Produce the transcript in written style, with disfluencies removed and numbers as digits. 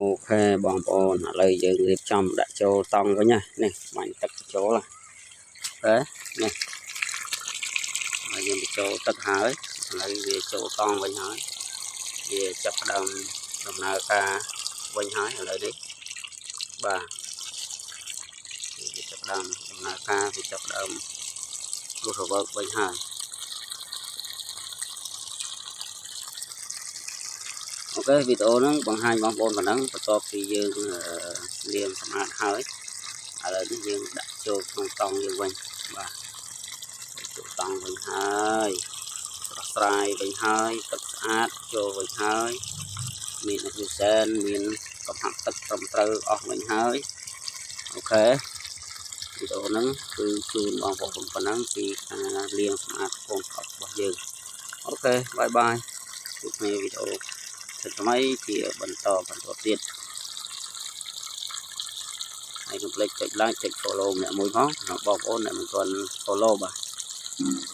OK បងប្អូនឥឡូវយើងរៀបចំដាក់ចូលតង់វិញណានេះបាញ់ទឹកចូលណាហេនេះហើយយើងបញ្ចូលទឹកហើយឥឡូវវាចូលតង់វិញហើយវាចាប់ផ្ដើមដំណើរការវិញហើយឥឡូវនេះបាទវាចាប់ផ្ដើមដំណើរការវាចាប់ផ្ដើមរស់រវើកវិញហើយ OK វីដេអូហ្នឹងបង្ហាញបងប្អូនប៉ុណ្ណឹងបន្ទាប់ពីយើងលាងសម្អាតហើយឥឡូវនេះយើងដាក់ចូលក្នុងតង់យើងវិញបាទចូលតង់វិញហើយស្រស់ស្រាយវិញហើយទឹកស្អាតចូលវិញហើយមានអុកស៊ីសែនមានកំហាប់ទឹកត្រឹមត្រូវអស់វិញហើយ OK វីដេអូហ្នឹងគឺជូនបងប្អូនប៉ុណ្ណឹងពីការលាងសម្អាតកូនកប់របស់យើង OK bye bye ជួបគ្នាវីដេអូថ្មីជាបន្តបន្តទៀតហើយកុំភ្លេចចុច like ចុច follow ម្នាក់មួយផងបងប្អូនដែលមិនទាន់ follow បាទ។